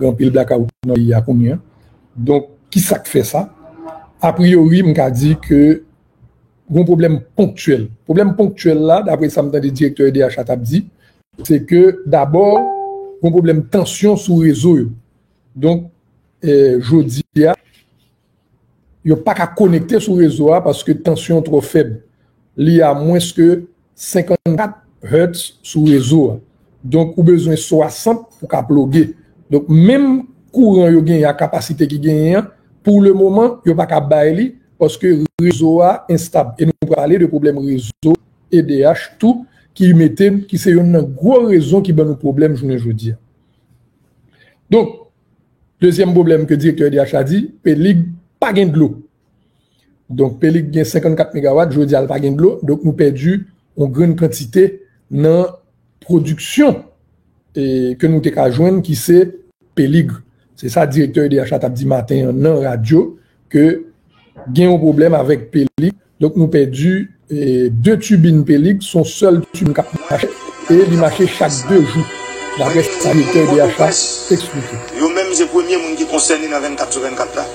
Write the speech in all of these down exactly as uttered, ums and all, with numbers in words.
gen anpil blakawout nan peyi a kounye a. Donk, ki sa k fè sa? Apriyori, m ka di ke gen yon pwoblèm ponktyèl. Pwoblèm ponktyèl la, dapre sa m tande direktè E D H la t ap di, se ke dabò, gen yon pwoblèm tansyon sou rezo yo. Donk, eh, jodi a, yo pa ka konekte sou rezo a paske tansyon twò fèb. Li a mwens ke senkannkat hertz sou rezo a. Donk, ou bezwen swasant pou ka ploge. Donk, menm kouran yo genyen ak kapasite ki genyen an, pou le moman, yo pa ka bay li paske rezo a enstab. E nou prale de pwoblèm rezo E D H tou, ki mete, ki se youn nan gwo rezon ki ban nou pwoblèm jounen jodi a. Donk, dezyèm pwoblèm ke direktè E D H la di, Pelig pa gen dlo. Donk, Pelig gen senkannkat megawat, jodi a l pa gen dlo, donk nou pèdi yon grenn kantite nan pwodiksyon, e, ke nou te ka jwenn, ki se Pelig. Se sa direktè E D H la t ap di maten an nan radyo, ke gen yon pwoblèm avèk Pelig. Donk, nou pèdi, e, de tibin Pelig, se yon sèl tibin k ap mache, e li mache chak de jou, dapre sa direktè E D H la eksplike. Yo menm se premye moun ki konsène nan vennkat sou vennkat la.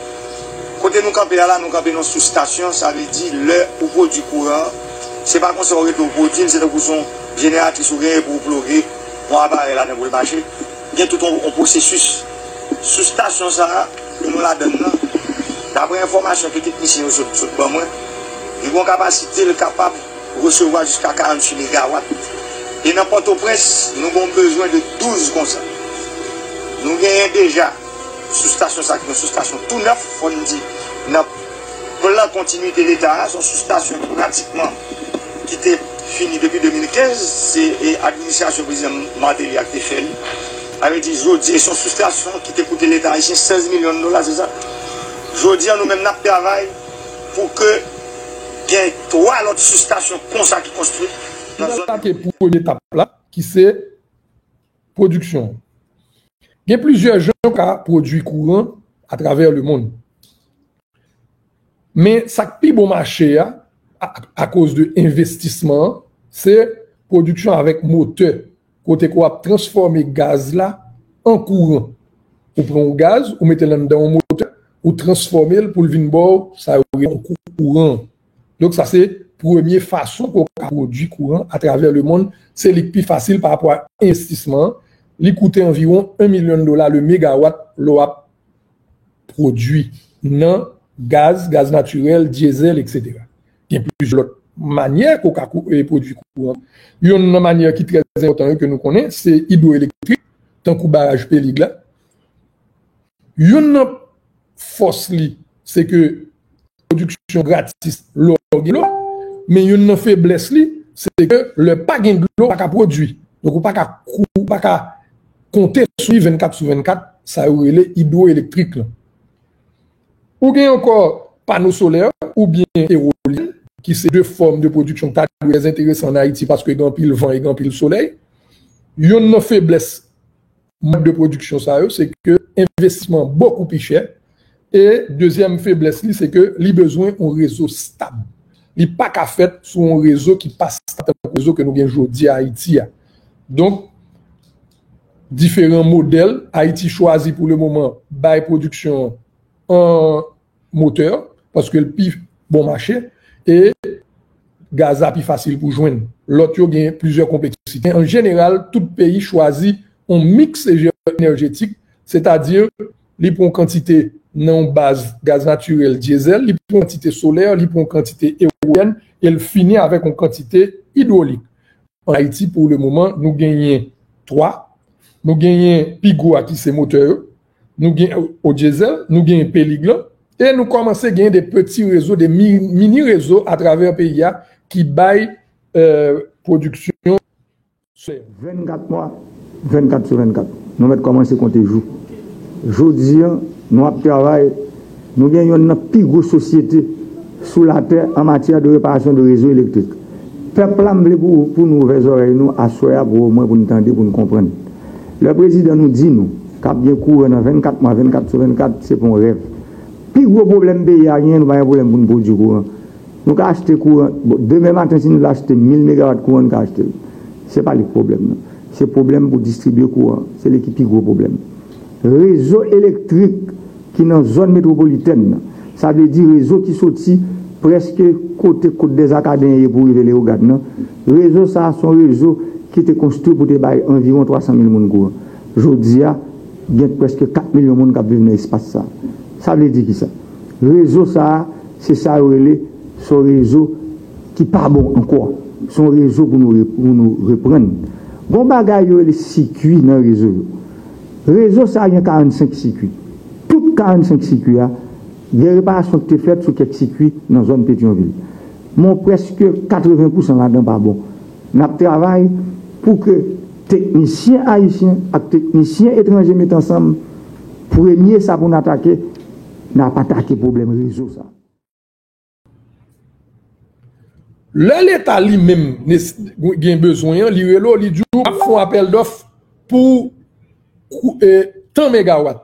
Kote nou kanpe a la, nou kanpe nan soustasyon, sa vle di lè ou pwodui kouran, se pa konsa ou rete ou pwodui l, se tankou se yon jeneratris ou genyen pou ou ploge yon aparèy ladan pou l mache. Gen tout yon, yon pwosesis. Soustasyon sa a, ke nou ladann nan, dapre enfòmasyon ke teknisyen yo sot, sot ban mwen, li gen yon kapasite, l kapab resevwa jiska karanntuit megawat. E nan Pòtoprens, nou gen yon bezwen de douz konsa. Nou genyen deja soustasyon sa, ki yon soustasyon tou nèf, fò n di, nan plan kontinite Leta a, se yon soustasyon ki pratikman ki te fini depi de mil kenz, se, e, administrasyon prezidan Martelly a ki te fè li. Sa vle di, jodi, e se yon soustasyon ki te koute Leta ayisyen sèz milyon dola, se sa. Jodi a, nou menm, n ap travay pou ke gen twa lòt soustasyon konsa ki konstwi nan zòn. Atake premye etap la, ki se pwodiksyon. Gen plizyè jan ou ka pwodui kouran atravè lemonn. Men sa k pi bon mache a, a, akoz de envestisman an, se pwodiksyon avèk motè, kote ke w ap transfòme gaz la an kouran. Ou pran yon gaz, ou mete l anndan yon motè, ou transfòme l pou l vin ba w sa yo rele yon kouran. Donk, sa se premye fason ke w ka pwodui kouran atravè lemonn. Se li k pi fasil pa rapò a envestisman an. Li koute anviwon yon milyon dola le megawat lè w ap pwodui nan gaz, gaz natirèl, dyezèl, etsetera. Gen plizyè lòt manyè ke w ka kou-, e, pwodui kouran. Yonn nan manyè ki trè enpòtan yo ke nou konnen, se idwoelektrik, tankou baraj Pelig la. Yonn nan fòs li, se ke pwodiksyon gratis lè w gen dlo, men yonn nan feblès li, se ke lè pa gen dlo, ou pa ka pwodui. Donk, ou pa ka kou-, ou pa ka konte sou li vennkat sou vennkat, sa yo rele idwoelektrik lan. Ou gen ankò pano solè oubyen ewolyèn, ki se de fòm de pwodiksyon ki ta dwe trè enteresan an Ayiti paske gen anpil van e gen anpil solèy. Yonn nan feblès mòd de pwodiksyon sa yo, se ke envestisman bokou pi chè. E dezyèm feblès li, se ke li bezwen yon rezo stab. Li pa ka fèt sou yon rezo ki pa stab tankou rezo ke nou gen jodi a Ayiti a. Donk, diferan modèl, Ayiti chwazi pou le moman bay pwodiksyon an motè, paske l pi bon mache, e gaz la pi fasil pou jwenn. Lòt yo gen plizyè konpleksite. An jeneral, tout peyi chwazi yon miks enèjetik, sètadi li pran yon kantite nan yon baz gaz natirèl, dyezèl, li pran yon kantite solè, li pran yon kantite ewolyèn, e l fini avèk yon kantite idwolik. An Ayiti, pou le moman, nou genyen twa. Nou genyen pi gwo a ki se motè yo. Nou gen o dyezèl, nou genyen Pelig lan. E nou kòmanse genyen de peti rezo, de mi-, mini rezo atravè peyi a ki bay, eh, pwodiksyon. Vennkat mwa, vennkat sou vennkat. Nou mèt kòmanse konte jou. Jodi a, nou ap travay, nou gen yonn nan pi gwo sosyete sou latè an matyè de reparasyon de rezo elektrik. Pèp la, m vle pou, pou nou ouvè zòrèy nou aswè a pou omwen pou n tande, pou n konprann. Lè prezidan nou di nou k ap gen kouran nan vennkat mwa, vennkat sou vennkat, se pa yon rèv. Pi gwo pwoblèm peyi a genyen, nou pa gen pwoblèm pou n pwodui kouran. Nou ka achte kouran, bon, demen maten, si nou vle achte mil megawat kouran, nou ka achte l. Se pa li k pwoblèm nan. Se pwoblèm pou distribye kouran. Se li ki pi gwo pwoblèm. Rezo elektrik ki nan zòn metwopolitèn nan, sa vle di rezo ki soti prèske kote Côte des Acadiens ye pou rive Leyogàn nan, rezo sa a se yon rezo ki te konstwi pou te bay anviwon twa san mil moun kouran. Jodi a, gen prèske kat milyon moun k ap viv nan espas sa a. Sa vle di kisa? Rezo sa a, se sa yo rele se yon rezo ki pa bon ankò. Se yon rezo pou nou re- pou nou reprann. Gen yon bagay yo rele sikui nan rezo yo. Rezo sa a gen karannsenk sikui. Tout karannsenk sikui a, gen reparasyon ki te fèt sou kèk sikui nan zòn Petyonvil. Men prèske katreven pousan ladan pa bon. N ap travay pou ke teknisyen ayisyen ak teknisyen etranje met ansanm, premye sa pou n atake, n ap atake pwoblèm rezo sa. Lè Leta li menm gen bezwen an, li rele w, li di w, m ap fè yon apèl dòf pou tan megawat.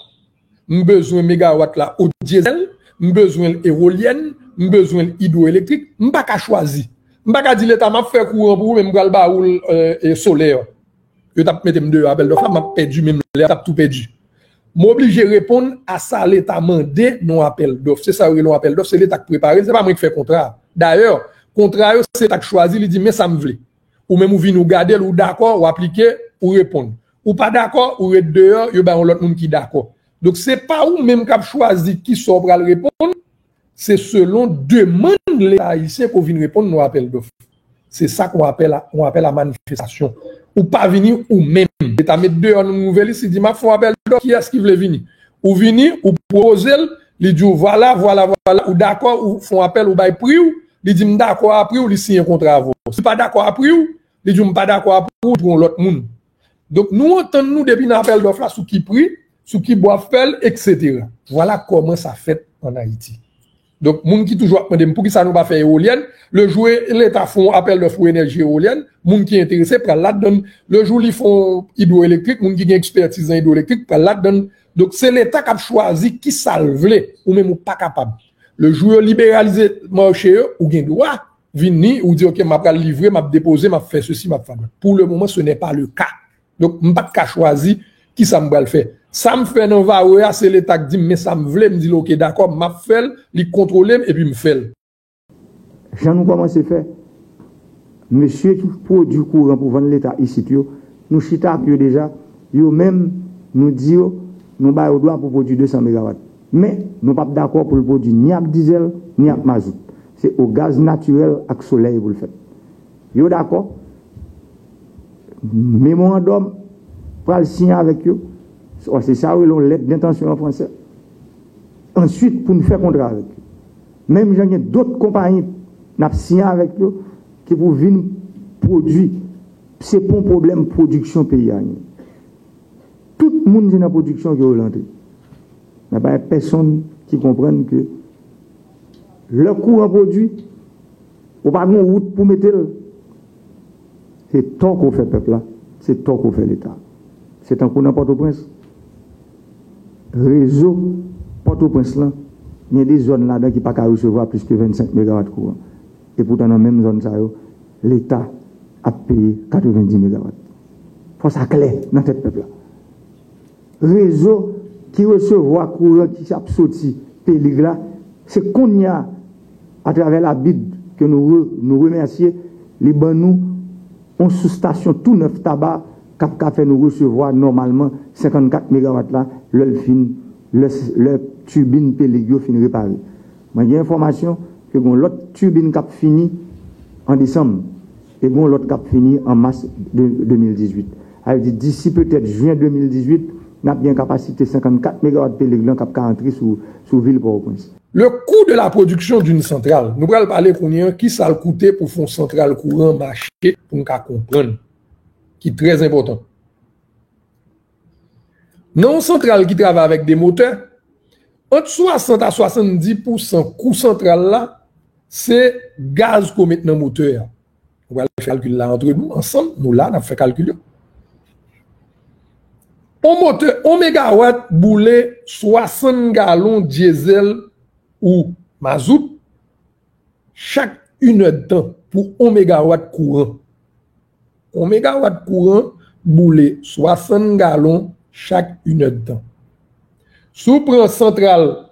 M bezwen megawat la o dyezèl, m bezwen l ewolyèn, m bezwen l idwoelektrik, m pa ka chwazi. M pa ka di Leta m ap fè kouran pou ou, men m pral ba ou l solè. Yo t ap mete m deyò apèl dòf la, m ap pèdi menm lè, m t ap tou pèdi. M oblije reponn a sa Leta mande nan yon apèl dòf. Se sa yo rele yon apèl dòf, se Leta k prepare l, se pa mwen k fè kontra a. Dayè, kontra yo, se Leta k chwazi, li di, men sa m vle. Ou menm ou vini, ou gade l, ou dakò, ou aplike, ou reponn. Ou pa dakò, ou ret deyò, yo bay yon lòt moun ki dakò. Donk, se pa ou menm k ap chwazi kisa w pral reponn, se selon demann Leta ayisyen ke w vin reponn nan yon apèl dòf. Se sa k yon apèl a, yon apèl a manifestasyon. Ou pa vini ou menm. Leta met deyò nan nouvelis, li di, m ap fè yon apèl dòf, kiyès ki vle vini? Ou vini, ou pwopoze l, li di w, vwala, vwala, vwala, ou dakò, ou fè yon apèl, ou bay pri w, li di, m dakò a pri w, li siyen kontra avè w. Si l pa dakò a pri w, li di w, m pa dakò a pri w, li pran yon lòt moun. Donk, nou antann nou depi nan apèl dòf la sou ki pri, sou ki bò ap fè l, etsetera. Vwala kòman sa fèt ann Ayiti. Donk, moun ki toujou ap mande m poukisa nou pa fè ewolyèn, lejou Leta fè yon apèl dòf pou enèji ewolyèn, moun ki enterese pral ladann. Lejou li fè yon idwoelektrik, moun ki gen ekspètiz nan idwoelektrik pral ladann. Donk, se Leta k ap chwazi kisa l vle, ou menm ou pa kapab. Lejou yo liberalize mache yo, ou gen dwa vini, ou di, oke, m ap pral livre, m ap depoze, m ap fè sesi, m ap fè dwa. Pou le moman, ce n'est pas le cas. Donk, m pa t ka chwazi kisa m pral fè. Sa m fè nan Varreux a, se Leta k di m, men sa m vle, m di l, oke, dakò, m ap fè l, li kontwole m, epi m fè l. Jan nou kòmanse fè, mesye ki pwodui kouran pou vann Leta isit yo, nou chita ak yo deja, yo menm, nou di yo, nou ba yo dwa pou pwodui de san megawat. Men, nou p ap dakò pou l pwodui ni ak dizèl, ni ak mazout. Se o gaz natirèl ak solèy pou l fèt. Yo dakò. Memorandòm pral siyen avèk yo. Se sa yo rele yon lèt dentansyon an fransè. Answit, pou n fè kontra avèk yo. Menm jan gen dòt konpayi n ap siyen avèk yo ki pou vin pwodui. Se pa yon pwoblèm pwodiksyon peyi a gen. Tout moun se nan pwodiksyon ke yo rantre. Men pa gen pèsonn ki konprann ke lè kouran pwodui, ou pa gen wout pou mete l. Se tò ke w fè pèp la, se tò ke w fè Leta. Se tankou nan Pòtoprens, rezo Pòtoprens lan, gen de zòn ladan ki pa ka resevwa plis ke vennsenk megawat kouran. Epoutan nan menm zòn sa yo, Leta ap peye katrevendi megawat. Fò sa klè nan tèt pèp la. Rezo ki resevwa kouran ki ap soti Pelig la, se kounye a, atravè la bid ke nou, nou remèsye, li ban nou yon soustasyon tou nèf Taba k ap ka fè nou resevwa nòmalman senkannkat megawat la lè l fin, lè, lè tibin Pelig yo fin repare. Mwen gen enfòmasyon ke gen yon lòt tibin k ap fini an desanm e gen yon lòt k ap fini an mas de, de mil dizuit. Sa vle di, disi petèt jen de mil dizuit, n ap gen kapasite senkannkat megawat Pelig lan k ap ka antre sou, sou vil Pòtoprens. Le coût de la production d'une centrale. Nou pral pale kounye a kisa l koute pou fè yon santral kouran mache pou n ka konprann. Ki trè enpòtan. Nan yon santral ki travay avèk de motè, ant swasant a swasanndis pousan kou santral la, se gaz ke w met nan motè a. Nou pral fè kalkil la antre nou, ansanm, nou la, n ap fè kalkil yo. On motè, on megawat boule swasann galon dyezèl ou mazout chak inèdtan pou on megawat kouran. On megawat kouran boule swasann galon chak inèdtan. Si w pran santral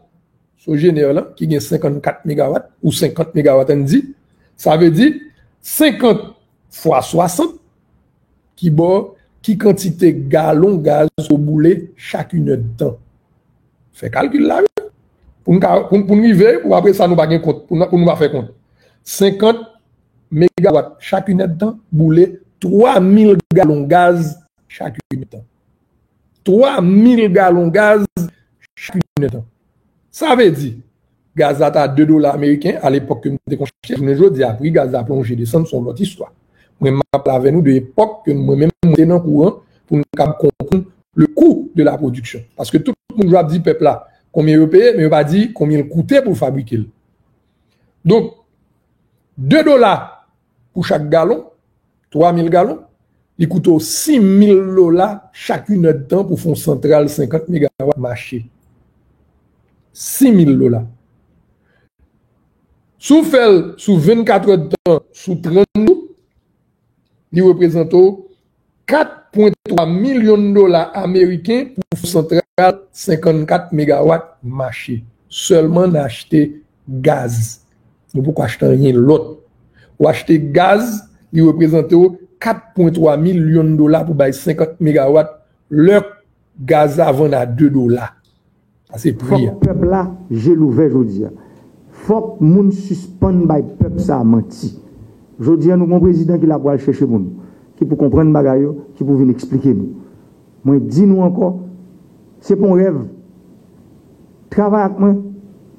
Sogener lan, ki gen senkannkat megawat, ou senkant megawat, ann di, sa vle di senkant fwa swasant, ki ba w ki kantite galon gaz ou boule chak inèdtan. Fè kalkil la, wi. Pou n ka, pou, pou n rive, pou apre sa nou pa gen kont, pou n, pou nou pa fè kont. Senkant megawat chak inèdtan, boule twa mil galon gaz chak inèdtan. Twa mil galon gaz chak inèdtan. Sa vle di, gaz la ta de dola ameriken alepòk ke m te konn achte, jounen jodi a, pri gaz la plonje desann, se yon lòt istwa. Mwen, m ap pale avè nou de epòk ke mwen menm, mwen te nan kouran pou n kapab konprann le coût de la production. Paske tout moun ap di pèp la konbyen yo peye, men yo pa di konbyen l koute pou l fabrike l. Donk, de dola pou chak galon, twa mil galon, li koute w sis mil dola chak inèdtan pou fè yon santral senkant megawat mache. Sis mil dola. Si w fè l sou vennkat èdtan, sou trant jou, li reprezante w kat pwen twa milyon dola ameriken pou fè yon santral senkannkat megawat mache. Sèlman n achte gaz. Nou poko achte anyen lòt. Ou achte gaz, li reprezante w kat pwen twa milyon dola pou bay senkant megawat lè gaz la vann a de dola. Sa se pri a. Fòk pèp la je l ouvè jodi a. Fòk moun sispann bay pèp sa a manti. Jodi a, nou gen yon prezidan ki la pou al chèche moun, ki pou konprann bagay yo, ki pou vin eksplike nou. Mwen di nou ankò, se pa yon rèv. Travay ak mwen,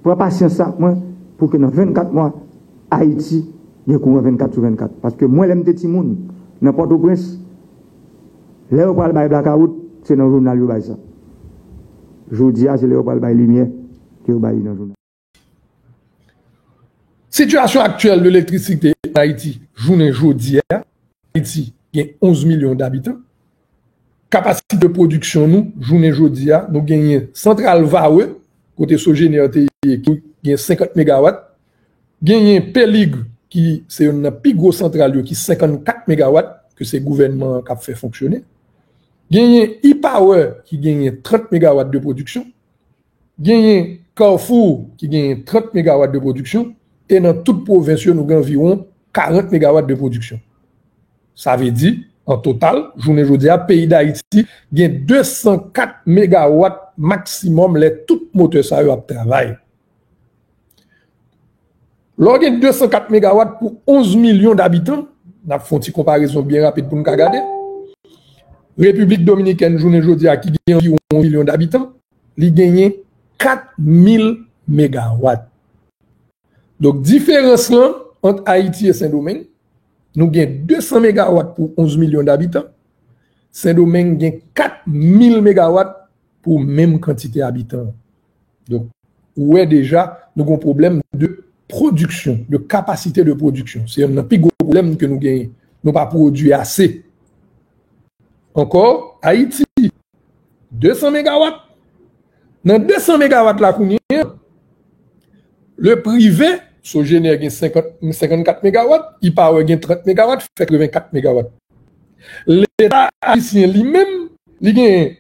pran pasyans ak mwen, pou ke nan vennkat mwa, Ayiti gen kouran vennkat sou vennkat. Paske mwen, lè m te timoun, nan Pòtoprens, lè yo pral bay blakawout, se nan jounal yo bay sa. Jodi a, se lè yo pral bay limyè ke yo bay li nan jounal. Sitiyasyon aktyèl de elektrisite an Ayiti, jounen jodi a, Ayiti gen onz milyon dabitan. Kapasite de pwodiksyon nou, jounen jodi a, nou genyen santral Vare, kote Sogener te ye, ki gen senkant megawat. Genyen Pelig, ki se youn nan pi gwo santral yo, ki senkannkat megawat, ke se gouvènman an k ap fè fonksyone. Genyen E-Power, ki genyen trant megawat de pwodiksyon. Genyen Carrefour, ki genyen trant megawat de pwodiksyon. E nan tout pwovens yo, nou gen anviwon karant megawat de pwodiksyon. Sa vle di, an total, jounen jodi a, peyi Dayiti gen de san kat megawat maksimòm lè tout motè sa yo ap travay. Lè w gen de san kat megawat pou onz milyon dabitan, n ap fè yon ti konparezon byen rapid pou n ka gade. Repiblik Dominikèn, jounen jodi a, ki gen anviwon yon milyon dabitan, li genyen kat mil megawat. Donk, diferans lan ant Ayiti e Sendomeng, nou gen de san megawat pou onz milyon dabitan, Sendomeng gen kat mil megawat pou menm kantite abitan. Donk, ou wè deja, nou gen yon pwoblèm de pwodiksyon, de kapasite de pwodiksyon. Se youn nan pi gwo pwoblèm ke nou genyen. Nou pa pwodui ase. Ankò, Ayiti, de san megawat. Nan de san megawat la kounye a, le prive, Sogener gen senkant, senkannkat megawat, E-Power gen trant megawat, fè katrevenkat megawat. Leta ayisyen li menm, li gen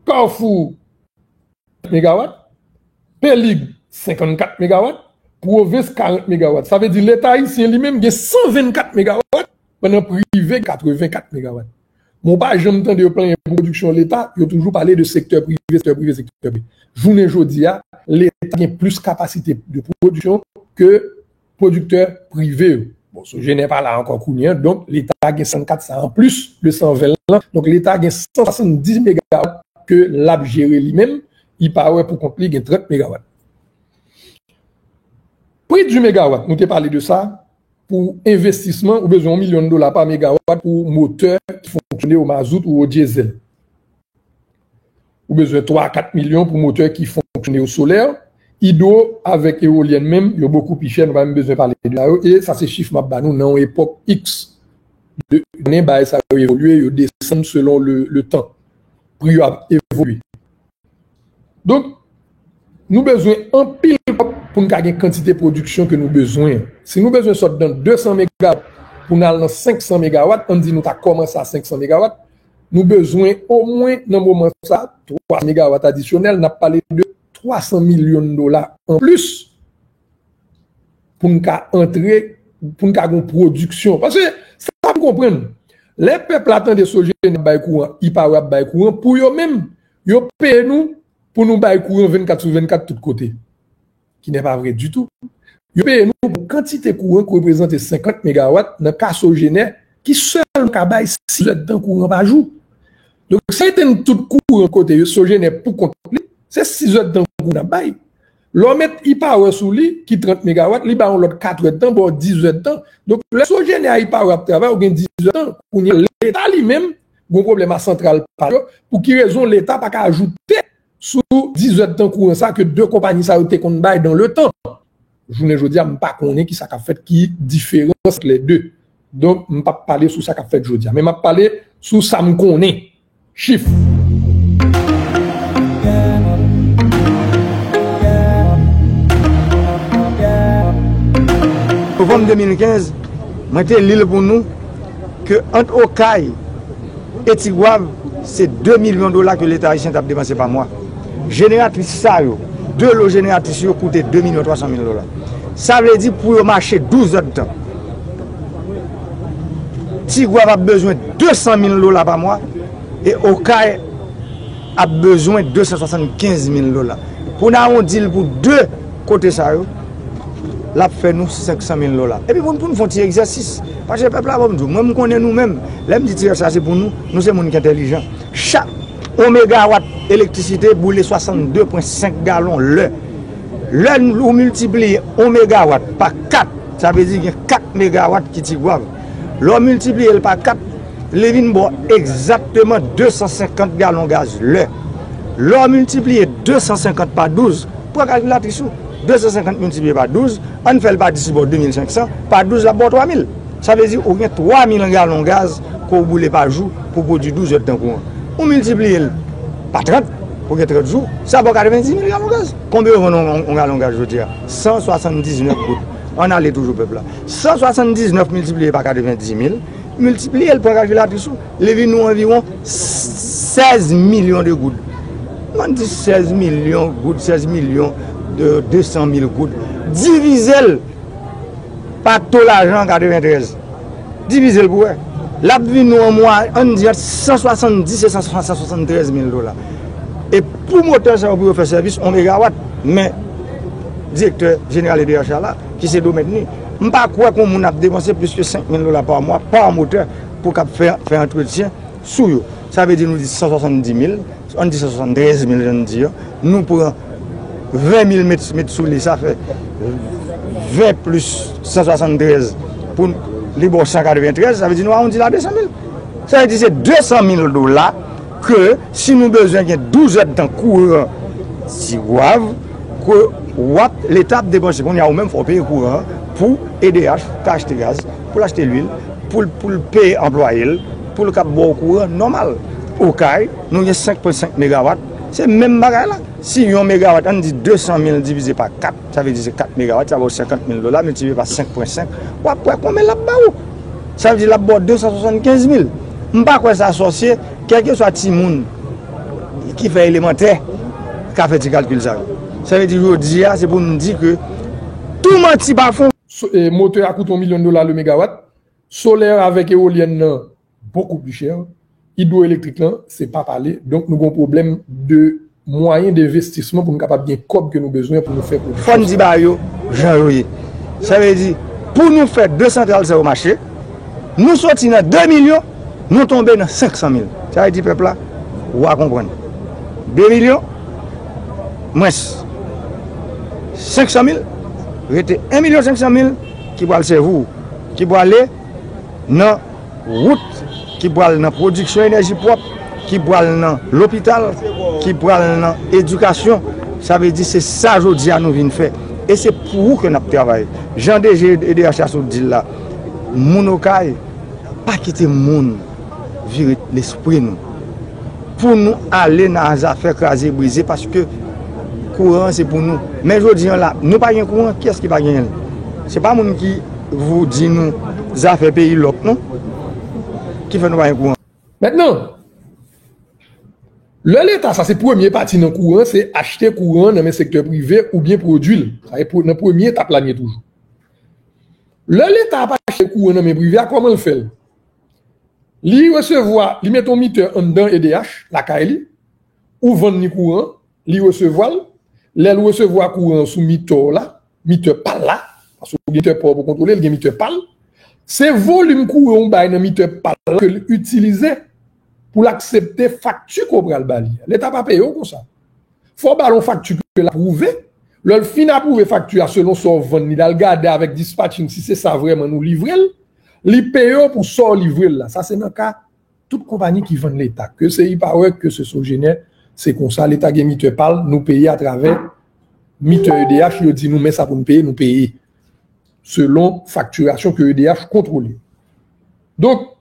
Carrefour megawat, Pelig senkannkat megawat, pwovens karant megawat. Sa vle di Leta ayisyen li menm gen san vennkat megawat, pandan prive katrevenkat megawat. Men w pa janm tande yo plenyen pou pwodiksyon Leta, yo toujou pale de sektè prive, sektè prive, sektè prive. Jounen jodi a, Leta gen plis kapasite de pwodiksyon ke pwodiktè prive yo. Bon, Sogener pa la ankò kounye a, donk Leta gen san kat sa anplis de san ven lan. Donk Leta gen san swasanndis megawat ke l ap jere li menm, E-Power pou kont li gen trant megawat. Pri di megawat, nou te pale de sa, pou envestisman, ou bezwen yon milyon dola pa megawat pou motè ki fonksyone o mazout ou o dyezèl. Ou bezwen twa a kat milyon pou motè ki fonksyone o solè. Idwo avèk ewolyèn menm, yo bokou pi chè, nou pa menm bezwen pale de sa yo. E sa se chif m ap ba nou nan yon epòk X. De, konnen bagay sa yo evolye, yo desann selon le, le tan. Pri yo ap evolye. Donk, nou bezwen anpil kòb pou n ka gen kantite pwodiksyon ke nou bezwen an. Si nou bezwen sot nan de san megawat pou n al nan senk san megawat, ann di nou ta kòmanse a senk san megawat, Nou bezwen omwen nan moman sa twa san megawat adisyonèl, n ap pale de twa san milyon dola anplis pou n ka antre, pou n ka gen pwodiksyon. Paske sa m konprann, lè pèp la tande Sogener ap bay kouran, Ipawa ap bay kouran, pou yo menm, yo peye nou pou nou bay kouran vennkat sou vennkat tout kote. Ki n'est pas vrai du tout. Yo peye nou pou kantite kouran ki reprezante senkant megawat nan ka Sogener ki sèlman ka bay sis èdtan kouran pa jou. Donk, si yo etenn tout kouran kote yo Sogener pou kont li, se sis èdtan kouran n ap bay. Lè w met Ipawa sou li, ki trant megawat, li ba yon lòt kat èdtan, ba w diz èdtan. Donk, lè Sogener a Ipawa ap travay, ou gen diz èdtan. Kounye a, Leta li menm, gen yon pwoblèm a santral pa yo. Pou ki rezon Leta pa ka ajoute sou diz èdtan kouran sa ke de konpayi sa yo te konn bay dans le temps? Jounen jodi a, m pa konnen ki sa k ap fèt, ki diferans ant les deux. Donk, m p ap pale sou sa k ap fèt jodi a. Men m ap pale sou sa m konnen. Chif. Novanm de mil kenz, mwen te li l pou nou ke ant Okay e Tigwav, se de milyon dola ke Leta ayisyen t ap depanse pa mwa. Jeneratris sa yo, de lo jeneratris yo koute de milyon twa san mil dola. Sa vle di pou yo mache douz èdtan, Tigwav ap bezwen de san mil dola pa mwa e Okay ap bezwen de san swasannkenz mil dola. Pou n awondi l pou de kote sa yo, l ap fè nou senk san mil dola. Epi pou n, pou n fè yon ti egzèsis, paske pèp la, bon, m di w, mwen, m konnen nou menm. Lè m di ti rès la, se pou nou, nou se moun ki entèlijan. Chak yon megawat elektrisite boule swasannde pwen senk galon lè. Lè n, ou miltipliye yon megawat pa kat, sa vle di gen kat megawat ki Tigwav. Lè w miltipliye l pa kat, li vin ba w egzakteman de san senkant galon gaz lè. Lè w miltipliye de san senkant pa douz, pran kalkilatris ou. De san senkant miltipliye pa douz, ann fè l pa dis, li ba w de mil senk san, pa douz, l ap ba w twa mil. Sa vle di ou gen twa mil galon gaz ke w boule pa jou pou pwodui douz èdtan kouran. Ou miltipliye l pa trant, pou gen trant jou, sa ba w katrevenndis mil galon gaz. Konbyen yo vann yon, yon galon gaz jodi a? San swasanndiznèf goud. Ann ale toujou pèp la. San swasanndiznèf miltipliye pa katrevenndis mil, miltipliye l, pran kalkilatris ou, li vin nou anviwon sèz milyon de goud. Mwen di sèz milyon goud, sèz milyon de, de san mil goud. Divize l pa to lajan katreventrèz. Divize l pou wè. L ap vin nou an mwa, ann di ant san swasanndis e san, san swasanntrèz mil dola. E pou motè sa yo pou yo fè sèvis, yon megawat, men direktè jeneral E D H a la, ki se Domèt ni, m pa kwè ke yon moun ap depanse plis ke senk mil dola pa mwa, pa motè, pou k ap fè, fè antretyen sou yo. Sa vle di nou di san swasanndis mil, ann di san swasantrèz mil, jan n di an, nou pran ven mil met, met sou li, sa fè ven plis san swasantrèz pou li ba w san katreventrèz, sa vle di nou awondi l a de san mil. Sa vle di se de san mil dola ke si nou bezwen gen douz èdtan kouran Tigwav, ke w ap, Leta ap depanse, kounye a ou menm fò w peye kouran an pou E D H ka achte gaz, pou l achte lwil, pou l, pou l peye anplwaye l, pou l kab ba w kouran nòmal. Okay, nou gen senk pwen senk megawat, se menm bagay la. Si yon megawat, ann di de san mil divize pa kat, sa vle di se kat megawat, sa ba w senkant mil dola, miltipliye pa senk pwen senk, w ap wè konbyen l ap ba ou. Sa vle di l ap ba w de san swasannkenz mil. M pa kwè sa sòsye, kèlkeswa timoun ki fè elemantè ka fè ti kalkil sa yo. Sa vle di jodi a, se pou n di ke tou manti pa fon. So, e, motè a koute yon milyon dola le megawat. Solè avèk ewolyèn nan, beaucoup plus cher. Idwoelektrik lan, se pa pale. Donk, nou gen yon pwoblèm de mwayen denvestisman pou nou kapab gen kòb ke nou bezwen pou nou fè pwodiksyon sa. Fò n di bagay yo jan yo ye. Sa vle di, pou nou fè de santral sa yo mache, nou soti nan de milyon, nou tonbe nan senk san mil. Sa vle di, pèp la, w a konprann. De milyon, mwens senk san mil, rete en milyon senk san mil ki pral sèvi w, ki prale nan wout, ki pral nan pwodiksyon enèji pwòp, ki pral nan lopital, ki pral nan edikasyon. Sa vle di se sa jodi a nou vin fè. E se pou ou ke n ap travay. Jan D G E D H la sot di l la, moun Okay, pa kite moun vire lespri nou. Pou nou ale nan zafè kraze brize, paske kouran an se pou nou. Men jodi an la, nou pa gen kouran, kiyès ki pa genyen l? Se pa moun ki vou di nou zafè peyi lòk non, ki fè nou pa gen kouran. Mentnan, Lè Leta, sa se premye pati nan kouran, se achte kouran nan men sektè prive oubyen pwodui l. Sa se pre- nan premye etap la n ye toujou. Lè Leta ap achte kouran nan men prive a, kòman l fè l? Li resevwa, li mete yon mitè anndan E D H, lakay li, ou vann li kouran, li resevwa l. Lè l resevwa kouran an sou mitè w la, mitè pa l la, paske ou gen mitè pa w pou kontwole, l gen mitè pa l. Se volim kouran ou bay nan mitè pa l la ke l itilize pou l aksepte fakti ke w pral ba li a. Leta pa peye w konsa. Fò w ba l yon fakti ke l apwouve. Lè l fin apwouve fakti a selon sa w vann li, l al gade avèk dispatching si se sa vrèman nou livre l. Li peye w pou sa w livre l la. Sa se nan ka tout konpayi ki vann Leta, ke se Ipawerk, ke se Sogener, se konsa. Leta gen mitè pa l, nou peye atravè mitè E D H, yo di nou men sa pou n peye, nou peye selon faktirasyon ke E D H kontwole. Donk,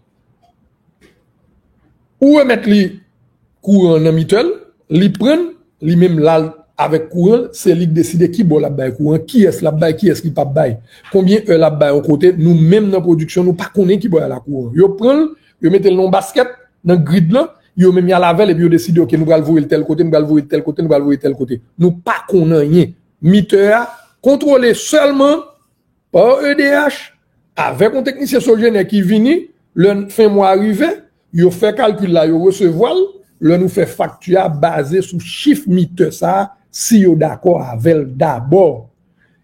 ou remèt li kouran nan mitè l, li pran l, li menm l al avèk kouran l, se li k deside ki bò l ap bay kouran, kiyès l ap bay, kiyès li p ap bay, konbyen è l ap bay yon kote, nou menm nan pwodiksyon, nou pa konnen ki bò y al ak kouran. Yo pran l, yo mete l nan yon baskèt, nan grid lan, yo menm y al avè l, epi yo deside, oke, nou pral voye l tèl kote, nou pral voye l tèl kote, nou pral voye l tèl kote. Nou pa konn anyen. Mitè a kontwole sèlman pa E D H, avèk yon teknisyen Sogener ki vini, lè fen mwa a rive, yo fè kalkil la, yo resevwa l, lè nou fè fakti a baze sou chif mitè sa a, si yo dakò avè l dabò.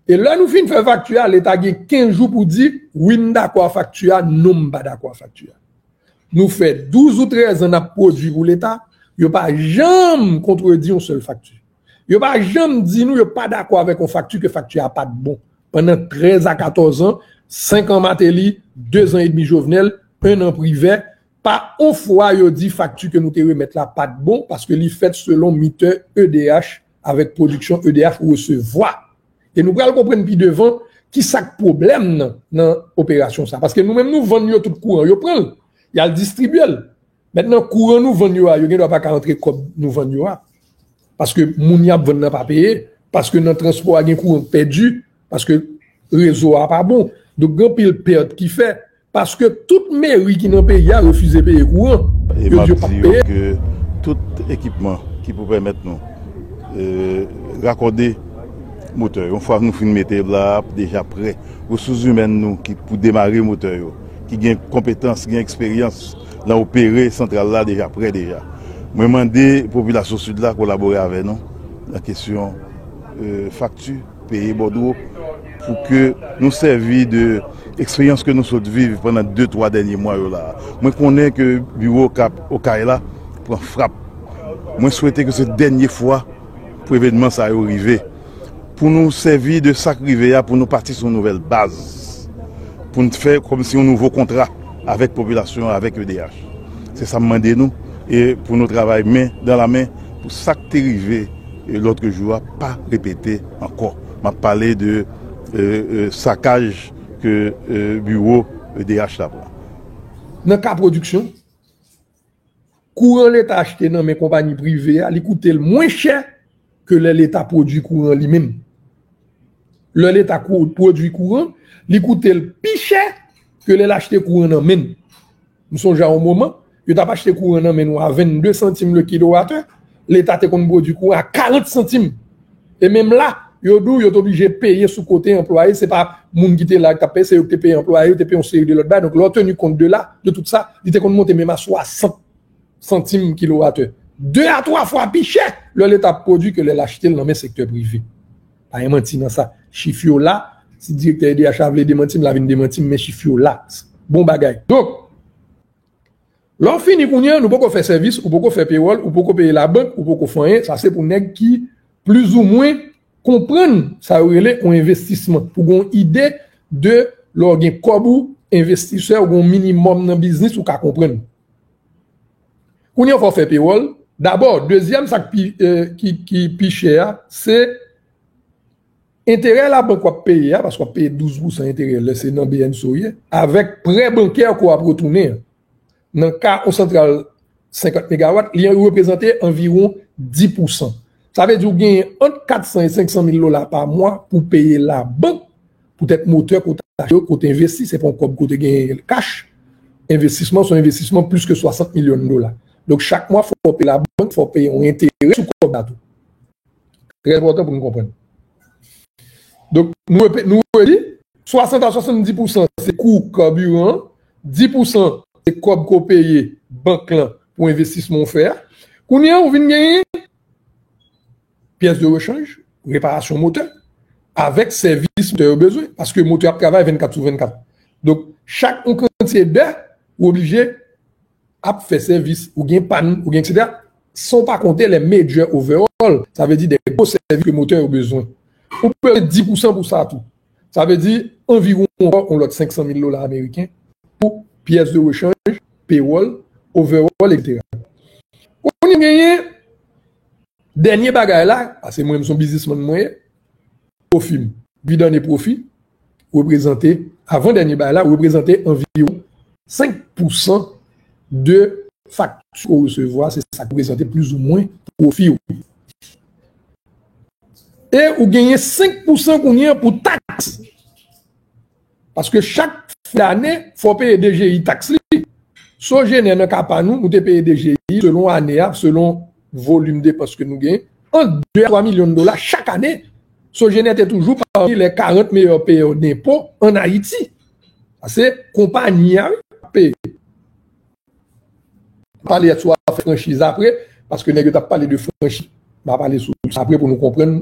E lè nou fin fè fakti a, Leta gen kenz jou pou di, wi, m dakò a fakti a, non, m pa dakò a fakti a. Nou fè douz ou trèz an n ap pwodui pou Leta, yo pa janm kontredi yon sèl fakti. Yo pa janm di nou yo pa dakò avèk yon fakti, ke fakti a pa t bon. Pandan trèz a katòz an, senk an Martelly, de zan edmi Jovenel, en an Privert, pa yon fwa yo di fakti ke nou te remèt la pa t bon, paske li fèt selon mitè E D H avèk pwodiksyon E D H resevwa. E nou pral konprann pi devan ki sa k pwoblèm nan, nan operasyon sa. Paske nou menm nou vann yo tout kouran, yo pran l, y al distribye l. Mentnan, kouran nou vann yo a, yo gendwa pa ka antre kòb nou vann yo a. Paske moun y ap vann nan pa peye, paske nan transpò a gen kouran k pèdi, paske rezo a pa bon. Donk, gen anpil pèt ki fè, paske tout meri ki nan peyi a refize peye kouran. E yo m di ap yo p ap di yo peye. Ke tout ekipman ki pou pèmèt nou, e, rakòde motè yo, yon fwa nou fin mete yo la, ap deja prè. Resous imèn nou ki pou demare motè yo, ki gen konpetans, gen eksperyans nan opere santral la, deja prè deja. Mwen mande popilasyon Sid la kolabore avè nou nan kesyon, e, fakti, peye bòdwo, pou ke nou sèvi de eksperyans ke nou sot viv pandan de, twa dènye mwa yo la. Mwen konnen ke biwo k ap Okay la pran frap. Mwen swete ke se dènye fwa pou evènman sa yo rive. Pou nou sèvi de sa k rive a, pou nou pati sou yon nouvèl baz. Pou n fè kòmsi yon nouvo kontra avèk popilasyon an, avèk E D H. Se sa m mande nou, e pou nou travay men dan la men, pou sa k te rive, e, lòt jou a pa repete ankò. M ap pale de, e, e, sakaj ke, e, biwo E D H la pran. Nan ka pwodiksyon, kouran Leta achte nan men konpayi prive a, li koute l mwen chè ke lè Leta pwodui kouran li menm. Lè Leta kou- pwodui kouran, li koute l pi chè ke lè l achte kouran nan men n. M sonje a yon moman, yo t ap achte kouran nan men nou a vennde santim le kilowatè, Leta te konn pwodui kouran a karant santim. E menm la, yo di w yo t oblije peye sou kote anplwaye, se pa moun ki te la ki t ap peye, se yo ki te peye anplwaye, yo te peye yon seri de lòt bagay. Donk, lè w teni kont de la, de tout sa, li te konn monte menm a swasant santim kilowatè. De a twa fwa pi chè lè Leta ap pwodui ke lè l achte l nan men sektè prive. Pa gen manti nan sa. Chif yo la, si direktè E D H la vle demanti m, l a vin demanti m, men chif yo la. Bon bagay. Donk, lè w fini kounye a, nou poko fè sèvis, ou poko fè pewòl, ou poko peye labank, ou poko fè anyen. Sa se pou nèg ki plizoumwen konprann sa yo rele yon envestisman. Pou gen yon ide de lè w gen kòb ou, envestisè, ou gen yon minimòm nan biznis, ou ka konprann. Kounye a fò w fè pewòl. Dabò, dezyèm sa k pi, eh, ki, ki pi chè a, se enterè labank w ap peye a, paske w ap peye douz pousan enterè lè se nan B N C ou ye, avèk prè bankè ke w ap retounen an. Nan ka yon santral senkant megawat, li reprezante anviwon dis pousan. Sa vle di ou genyen ant kat san e senk san mil dola pa mwa pou peye labank poutèt motè ke w t achte yo, ke w t envesti, se pa yon kòb ke w te genyen kach. Envestisman, se yon envestisman plis ke swasant milyon dola. Donk, chak mwa, fò w peye labank, fò w peye yon enterè sou kòb la tou. Trè enpòtan pou nou konprann. Donk, nou repe-, nou redi, swasant a swasanndis pousan se kou kabiran, dis pousan se kòb ke w peye bank lan pou envestisman w fè a. Kounye a, ou vin genyen pyès de rechanj, reparasyon motè, avèk sèvis motè yo bezwen, paske motè ap travay vennkat sou vennkat. Donk, chak yon kantye dè, ou oblije ap fè sèvis, ou gen pàn, ou gen et cetera, san w pa konte les major overhaul, sa vle di de gwo sèvis ke motè yo bezwen. Ou bezwen dis pousan pou sa tou. Sa vle di anviwon ankò yon lòt senk san mil dola ameriken pou pyès de rechanj, payroll, overhaul, et cetera. Ou genyen dènye bagay la, paske mwen menm se yon biznismann mwen ye, pwofi m. Dividann e pwofi reprezante, avan dènye bagay la, reprezante anviwon senk pousan de fakti ke w resevwa, se sa k reprezante plizoumwen pwofi w. E ou genyen senk pousan kounye a pou taks. Paske chak fen dane, fò w peye D G I taks li. Sogener nan ka pa nou, nou te peye D G I selon ane a, selon volim depans ke nou genyen, ant de a twa milyon dola chak ane. Sogener te toujou pami les quarante meilleurs payeurs d'impôts en Haïti. Sa se konpayi a, wi, k ap peye. Pale sou afè franchiz apre, paske nèg yo t ap pale de franchiz. M a pale sou sa apre pou nou konprann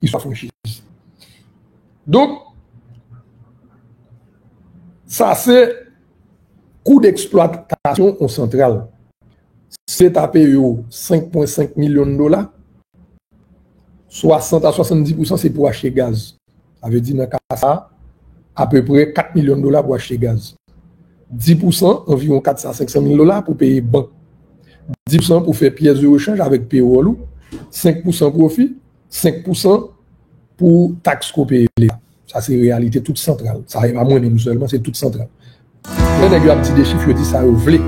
istwa franchiz. Donk, sa se kou deksplwatasyon yon santral. Si w ta peye yo senk pwen senk milyon dola, swasant a swasanndis pousan se pou achte gaz. Sa vle di nan ka sa a, apeprè kat milyon dola pou achte gaz. Dis pousan, anviwon kat san a senk san mil dola pou peye bank. Dis pousan pou fè pyès de rechanj avèk payroll ou. Senk pousan pwofi, senk pousan pou taks ke w peye leta. Sa se reyalite tout santral. Sa e pa mwen menm sèlman, se tout santral. Lè nèg yo ap di de chif, yo di sa yo vle.